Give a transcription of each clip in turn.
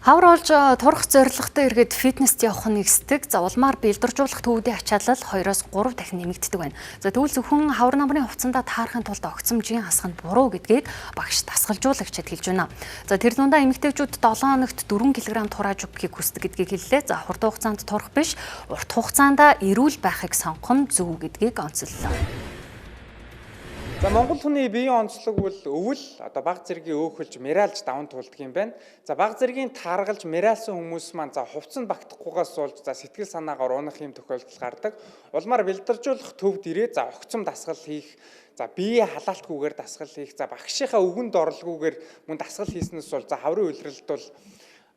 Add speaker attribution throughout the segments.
Speaker 1: Хавар болж турах зорилготой эргээд фитнест явах нь нэгсдэг. За улмаар бэлдэржүүлэх төвүүдийн ачаалал 2-оос 3 дахин нэмэгддэг байна. За тэгвэл зөвхөн хавар намрын хувцсандаа таарахын тулд огцом жин хасах нь буруу гэдгийг багш дасгалжуулагчид хэлж байна. За тэр дундаа эмэгтэйчүүд 7 хоногт 4 кг турааж өгөхийг хүсдэг гэдгийг хэллээ. За хурдан хугацаанд турах биш, урт хугацаанд эрүүл байхыг сонгох нь зөв гэдгийг онцоллоо.
Speaker 2: За Монгол хүний биеийн онцлог бол өвөл одоо баг зэргийн өөхөлж миралж даван туулдаг юм байна. За баг зэргийн таргалж миралсан хүмүүс маань за хувцсанд багтахгүйгээс болж за сэтгэл санаагаар унах юм тохиолдол гардаг. Улмаар бэлдэржүүлэх төвд ирээ за огцом дасгал хийх, за бие халаалтгүйгээр дасгал хийх, за багшийнхаа үгэнд орлогүйгээр мөн дасгал хийснээс бол за хаврын улиралд бол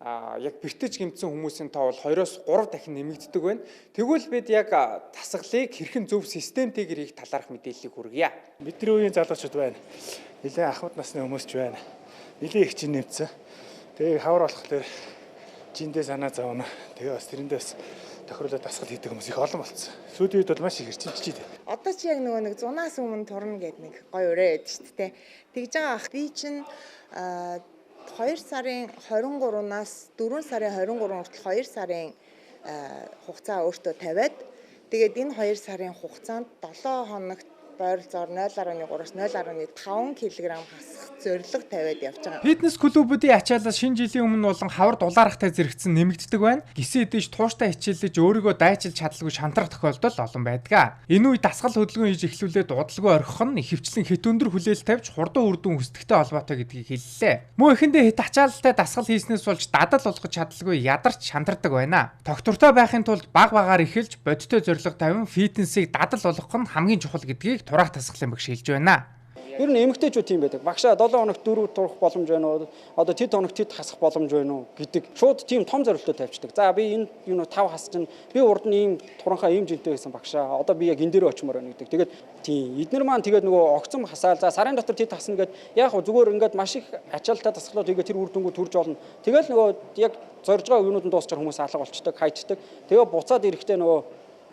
Speaker 2: яг бэртэж гэмтсэн хүмүүсийн тоо бол 2-оос 3 дахин нэмэгддэг байна. Тэгвэл бид яг дасгалыг хэрхэн зөв системтэйгээр хийх талаарх мэдээллийг хүргье.
Speaker 3: Бидний үеийн залуучууд байна. Нэлээд ахмад насны хүмүүс ч байна. Нэлээд их чин нэмсэн. Тэгээ хавар болохоор жиндээ санаа зовно. Тэгээ бас тэрэндээ бас тохируулаад дасгал хийдэг хүмүүс их олон болцсон. Сүүлийн үед бол маш их эрчимжиж байна.
Speaker 4: Одоо чи яг нөгөө нэг зунаас өмнө турна гэдэг нэг гоё өрөө байдаг шүү дээ. Тэгж байгаа ах би чинь 2 сарын 23-наас 4 сарын 23 хүртэл 2 сарын хугацаа өөртөө тавиад тэгээд энэ 2 сарын хугацаанд 7 хоногт ойролцоогоор 0.3-аас 0.5 кг хасах зорилго тавиад явж байгаа.
Speaker 2: Фитнес клубүүдийн ачаалал шинэ жилийн өмнө болон хавар дулаархтай зэрэгцэн нэмэгддэг байна. Гисэн идэж тууштай хичээллэж өөрийгөө дайчилж чадалгүй шантрах тохиолдол олон байдаг. Энэ үе дасгал хөдөлгөөн хийж эхлүүлээд удалгүй орхих нь ихэвчлэн хэт өндөр хүлээлт тавьж хурдан үр дүн хүсдэгтэй холбоотой гэдгийг хэллээ. Мөн эхэндээ хэт ачаалалтай дасгал хийснээс болж дадал болгож чадалгүй ядарч шантардаг байна. Тогтвортой байхын тулд баг багаар эхэлж бодиттой зорилго тавин фитнесийг дадал болгох нь хамгийн чухал гэдгийг тураах дасгалын багш хэлж байна.
Speaker 5: Ер нь эмэгтэйчүүд тийм байдаг. Багшаа 7 хоногт 4 турах боломж байна уу? Одоо тэд хоногт тэд хасах боломж байна уу гэдэг. Шууд тийм том зорилттой тавьчихдаг. За би энэ юу 5 хас чинь би урд нь ийм туранхаа ийм жинтэй байсан багшаа. Одоо би яг энэ дээр очимоор байна гэдэг. Тэгээд тийм эднэр маань тэгээд нөгөө огцом хасаал за сарын дотор тэд хасна гэд яг зүгээр ингээд маш их ачаалттай дасгалууд хийгээ тэр үр дүнгууд төрж олно. Тэгэл нөгөө яг зорж байгаа юунууд нь дуусчаар хүмүүс алга болчдөг, хайчдаг. Тэгээ буцаад ирэхдээ нөгөө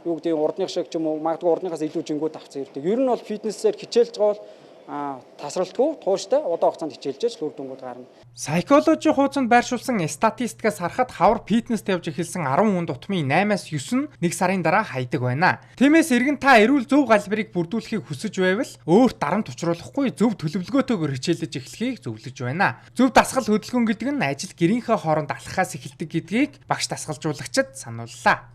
Speaker 5: юу гэдэг урдных шиг ч юм уу магадгүй урдныхаас илүү жингүүд авцсан ирдэг. Ер нь бол фитнесээр хичээлж байгаа бол тасралтгүй тууштай удаан хугацаанд хичээлж л үр дүнгууд гарна.
Speaker 2: Psychology хуудсанд байршуулсан статистикаас харахад хавар фитнест явж эхэлсэн 10 хүн дутмын 8-аас 9 нь 1 сарын дараа хайдаг байна. Тиймээс эргэн та эрүүл зөв галбирыг бүрдүүлэхийг хүсэж байвал өөрт дарамт учруулахгүй зөв төлөвлөгөөтэйгээр хичээлж эхлэхийг зөвлөж байна. Зөв дасгал хөдөлгөөн гэдэг нь ажил гэрийнхээ хооронд алхахаас эхэлдэг гэдгийг багш дасгалжуулагчид санууллаа.